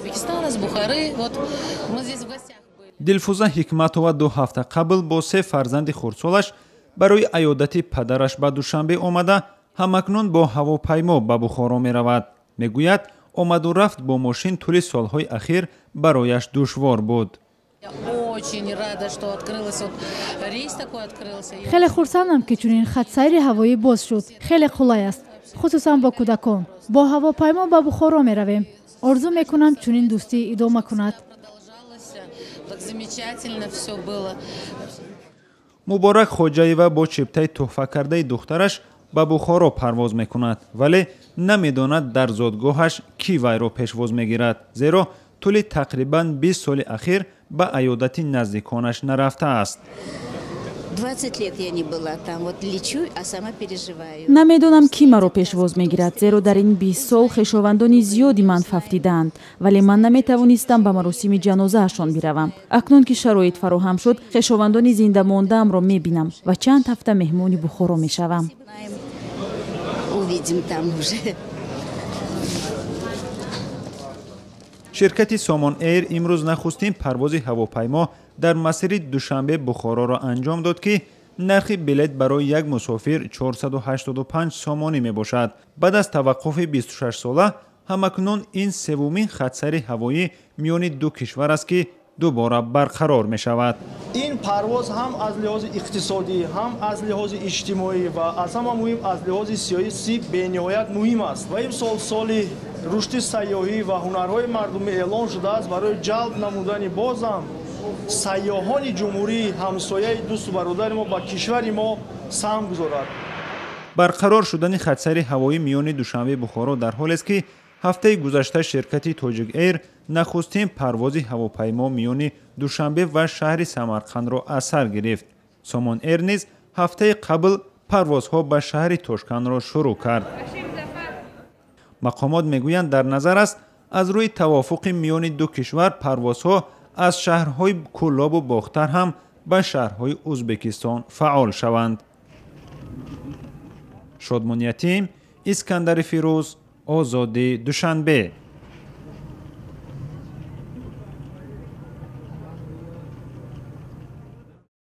Узбекистана, с Бухары. Вот мы здесь в гостях были. Дилфуза Ҳикматова 2 ҳафта қабл бо 3 фарзанди хурдсолаш барои аёдати падараш ба Душанбе омада, ҳамакнун бо ҳавопаймо ба Бухоро меравад. Мегӯяд, омаду рафт бо мошин тӯли солҳои ахир барояш душвор буд. Очень рада, что открылся вот рейс такой открылся. Хеле хурсандам, ки чунин хатсайри ҳавоӣ боз шуд. Хеле қулай аст, хусусан бо кӯдакон. Бо ҳавопаймо ба Бухоро меравем. Орзу мекунам, чунин дӯстӣ идома кунад. Продолжалось, так замечательно все было. Муборак Хоҷаева бо чиптаи тӯҳфакардаи духтараш ба Бухоро парвоз мекунад, вале намедонад, дар зодгоҳаш кӣ вайро пешвоз мегирад, зеро тӯли тақрибан 20 соли ахир ба аёдати наздиконаш нарафтааст. 20 лет я не была там. Вот лечу, а сама переживаю. Намедонам, кӣ маро пешвоз мегирад, зеро дар ин 20 сол хешовандони зиёди ман фавтидаанд, вале ман наметавонистам ба маросими ҷанозаашон биравам. Акнун ки шароит фароҳам шуд, хешовандони зиндамондаамро мебинам ва чанд ҳафта меҳмони Бухоро мешавам. Увидим там уже. Ширкати Сомон Эйр имрӯз нахустин парвози ҳавопаймо дар масири Душанбе Бухороро анҷом дод, ки нархи билет барои як мусофир 485 сомонӣ мебошад. Баъд аз таваққуфи 26сола ҳамакнун ин севумин хатсайри ҳавоӣ миёни ду кишвар аст, ки дубора барқарор мешавад. Ин парвоз ҳам аз лиҳози иқтисодӣ, ҳам аз лиҳози иҷтимоӣ ва аз ҳама муҳим аз лиҳози сиёсӣ бениҳоят муҳим аст ва имсол соли рушди сайёҳӣ ва ҳунарҳои мардумӣ эълон шудааст. Барои ҷалб намудани бозам сайёҳони ҷумҳурии ҳамсояи дӯсту бародари мо ба кишвари мо саҳм гузорад. Барқарор шудани хатсайри ҳавоӣ миёни Душанбе Бухоро дар ҳолест, ки ҳафтаи гузашта ширкати Тоҷик Эйр нахустин парвози ҳавопаймо миёни Душанбе ва шаҳри Самарқандро аз сар гирифт. Сомон Эйр низ ҳафтаи қабл парвозҳо ба шаҳри Тошкандро шурӯъ кард. Мақомот мегӯянд, дар назар аст, аз рӯи тавофуқи миёни ду кишвар парвозҳо аз шаҳрҳои Кӯлобу Бохтар ҳам ба шаҳрҳои Ӯзбекистон фаъол шаванд. Шодмон Ятим, Искандари Фирӯз, Озодӣ, Душанбе.